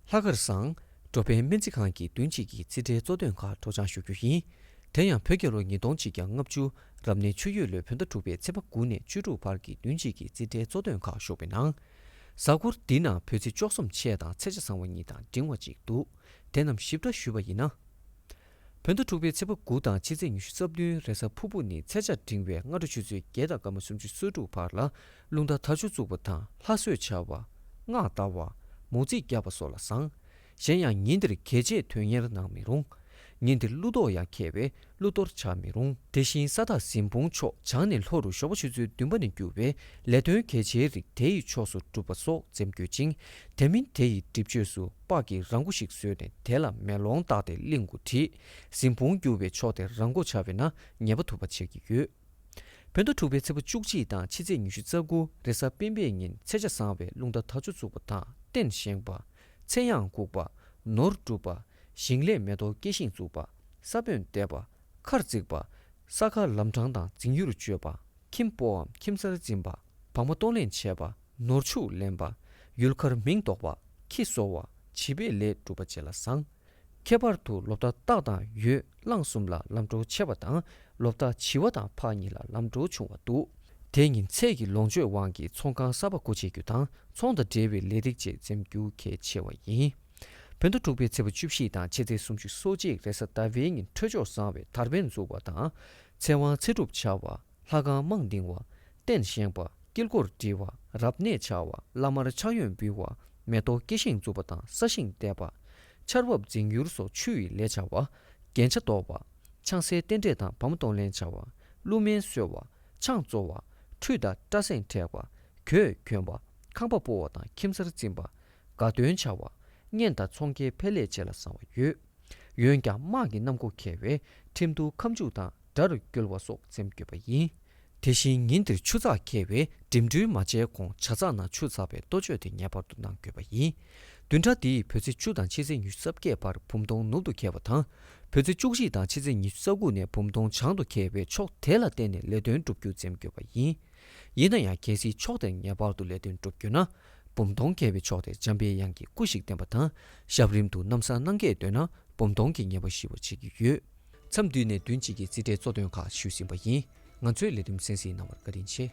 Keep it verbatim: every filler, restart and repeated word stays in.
ལྷག་དཀར་བཟང་། འགྲོ་ཕན་སྨན་རྩིས་ཁང་གི་བདུན་གཅིག་གི་རྩིས་ཁྲའི་གཙོ་དོན་ཁག་སྤྲོ་འཆམ་ཞུ་རྒྱུ་ཡིན། དེ་ཡང་བོད་རྒྱལ་ལོ་ཉིས་སྟོང་གཅིག་བརྒྱ་ལྔ་བཅུ་རབ་གནས་ཆུ་ཡོས་ལོའི་བོད་ཟླ་དྲུག་པའི་ཚེས་པ་དགུ་ནས་བཅུ་དྲུག་བར་གྱི་བདུན་གཅིག་གི་རྩིས་ཁྲའི་གཙོ་དོན་ཁག་ཞུགས་པའི་ནང་། གཟའ་འཁོར་འདིའི་ནང་བོད་རྩིས་བཅུ་གསུམ་ཆད་དང་ཚེས་ཆ་བཟང་བ་གཉིས་དང་འབྲིང་བ་གཅིག་འདུག་དེ་རྣམས་ཞིབ་ཕྲ་ཞུས་པ་ཡིན་ན། བོད་ཟླ་དྲུག་པའི་ཚེས་པ་དགུ་དང་ཕྱི་ཚེས་ཉི་ཤུ་རྩ་བདུན་རེས་གཟའ་ཕུར་བུ་ནི་ཚེས་ཆ་འབྲིང་བའི་སྔ་དྲོ་ཆུ་ཚོད་བརྒྱད་དང་སྐར་མ་སུམ་ཅུ་སོ་དྲུག་བར་ལ་རླུང་རྟ་དར་ལྕོག་བཙུགས་པ་དང་ལྷ་གསོལ་བྱ་བ། སྔགས་བཟླ་བ། མོ་རྩིས་རྒྱག་པ་སོགས་ལ་བཟང་། གཞན་ཡང་ཉིན་འདིར་གྱད་ཆས་དོན་གཉེར་གནང་མི་རུང་། ཉིན་འདིར་ཀླུ་གཏོར་ཡང་འཁེལ་བས་ཀླུ་གཏོར་བྱ་མི་རུང་། དེ་བཞིན་ས་བདག་གཟིམ་དཔོན་མཆོག་བྱང་ནས་ལྷོ་རུ་ཞོགས་པ་ཆུ་ཚོད་བདུན་པ་ནས་རྒྱུ་བའི་ལས་དོན་གལ་ཆེའི་རིགས་དེ་ཡི་ཕྱོགས་སུ་སྒྲུབ་པ་སོགས་འཛེམ་དགོས་ཅིང་། དེ་མིན་དེ་ཡི་སྒྲིབ་བཅོས་སུ་སྤགས་ཀྱི་ར་མགོ་ཞིག་བཟོས་ནས་དེ་ལ་མེ་ལོང་བཏགས་ཏེ་གླིང་དགུ་བྲིས། གཟིམ་དཔོན་རྒྱུ་བའི་ཕྱོགས་དེ་ར་མགོ་བྱ་བས་ན་ཉེས་པ་ཐུབ་པ་ཆགས་ཀྱི་ཡོད། བོད་ཟླ་དྲུག་པའི་ཚེས་པ་བཅུ་གཅིག་དང་ཕྱི་ཚེས་ཉི་ཤུ་རྩ་དགུ་རེས་གཟའ་སྤེན་པའི་ཉིན་ཚེས་ཆ་བཟང་བའི་རླུང་རྟ་དར་ལྕོག་བཙུགས་པ་དང་རྟེན་བཞེངས་པ། ཚེ་གཡང་འགུགས་པ། ནོར་སྒྲུབ་པ། ཞིང་ལས་མེ་ཏོག་སྐྱེ་ཤིང་བཙུགས་པ། ས་བོན་འདེབས་པ། མཁར་བརྩིགས་པ། ས་ཁ་ལམ་འཕྲང་དང་འཛིང་ཡུལ་གཅོད་པ། ཁྱིམ་སྤོའམ་ཁྱིམ་གསར་འཛིན་པ། བག་མ་གཏོང་ལེན་བྱེད་པ། ནོར་ཕྱུགས་ལེན་པ། ཡུལ་མཁར་མིང་འདོགས་པ། ཁྱི་གསོ་བ། བྱིས་པའི་ལས་སྒྲུབ་པ་བཅས་ལ་བཟང་། ཁྱད་པར་དུ་ལོ་རྟགས་སྟག་དང་ཡོས་གླང་གསུམ་ལ་ལམ་འགྲོ་ཆེ་བ་དང་ལོ་རྟགས་བྱི་བ་དང་ཕག་གཉིས་ལ་ལམ་འགྲོ་ཆུང་བ་འདུག་དེ་ཉིན་ཚེས་ཀྱི་ལོངས་སྤྱོད་དབང་གིས་ཚོང་ཁང་གསར་པ་སྒོ་ཕྱེ་རྒྱུ་དང་ཚོང་དང་འབྲེལ་བའི་ལས་རིགས་བཅས་འཛེམ་རྒྱུ་གལ་ཆེ་བ་ཡིན། བོད་ཟླ་དྲུག་པའི་ཚེས་པ་བཅུ་བཞི་དང་ཕྱི་ཚེས་སུམ་ཅུ་སོ་གཅིག་རེས་གཟའ་ཟླ་བའི་ཉིན་འཕྲོད་སྦྱོར་བཟང་བའི་དར་འཕན་འཛུགས་པ་དང་། ཚེ་དབང་ཚེ་སྒྲུབ་བྱ་བ། ལྷ་ཁང་རྨང་བཏིང་བ། རྟེན་བཞེངས་པ། དཀྱིལ་འཁོར་བྲི་བ། རབ་གནས་བྱ་བ། བླ་མར་ཕྱག་གཡོན་འབུལ་བ། མེ་ཏོག་སྐྱེ་ཤིང་འཛུགས་པ་དང་ས་ཞིང་འདེབས་པ། ཆར་འབབ་འཛིང་ཡུལ་སོགས་ཆུ་ཡི་ལས་བྱ་བ། རྒྱན་ཆ་འདོགས་པ། ཆང་སའི་རྟེན་འབྲེལ་དང་བག་མ་གཏོང་ལེན་བྱ་བ། ཀླུ་སྨན་གསོལ་བ། ཆང་བཙོ་བ། ཁྲུས་དང་སྐྲ་སེན་བྲེག་པ། གོས་གྱོན་པ། ཁང་པ་སྤོ་བ་དང་ཁྱིམ་གསར་འཛིན་པ། དགའ་སྟོན་བྱ་བ། གཉེན་དང་ཚོང་ཁྱེར་འཕེལ་ལས་བཅས་ལ་བཟང་བ་ཡོད། འོན་ཀྱང་དམག་གི་གནམ་སྒོ་འཁེལ་བས་ཁྲིམས་གཏུག་ཁ་མཆུ་དང་དགྲར་འགྱུར་བ་སོགས་འཛེམ་དགོས་པ་ཡིན། དེ་བཞིན་ཉིན་དེར་ཆུ་ཚགས་འཁེལ་བས་འགྲིམ་འགྲུལ་མ་བྱས་གོང་བྱ་ཚགས་ནང་ཆུ་ཚགས་པའི་གཏོ་བཅོས་དེ་ངེས་པར་དུ་གནང་དགོས་པ་ཡིན། བདུན་ཕྲག་འདིའི་བོད་ཚེས་བཅུ་དང་ཕྱི་ཚེས་ཉི་ཤུ་རྩ་བརྒྱད་བར་བུམ་སྟོང་ནུབ་ཏུ་འཁེལ་བ་དང་། བོད་ཚེས་བཅུ་གཅིག་དང་ཕྱི་ཚེས་ཉི་ཤུ་རྩ་དགུ་ནས་བུམ་སྟོང་བྱང་དུ་འཁེལ་བས་ཕྱོགས་དེ་ལ་བརྟེན་ནས་ལས་དོན་སྒྲུབ་རྒྱུ་འཛེམ་དགོས་པ་ཡིན། ཡིན་ན་ཡང་གལ་སྲིད་ཕྱོགས་དེར་ངེས་པར་དུ་ལས་དོན་སྒྲུབ་རྒྱུ་ན། བུམ་སྟོང་འཁེལ་བའི་ཕྱོགས་དེར་འཇམ་པའི་དབྱངས་ཀྱི་སྐུ་ཞིག་བསྟན་པ་དང་། ཞབས་རིམ་དུ་ནམ་བཟང་གནང་གལ་འདོད་ན་བུམ་སྟོང་གི་ངེས་པ་ཞི་བར་བྱེད་ཀྱི་ཡོད། མཚམས་བསྡུས་ནས་བདུན་གཅིག་གི་རྩིས་ཁྲའི་གཙོ་དོན་ཁག་ཞུས་ཟིན་པ་ཡིན། ང་ཚོའི་ལས་རིམ་གསན་གཟིགས་གནང་བར་བཀའ་དྲིན་ཆེ།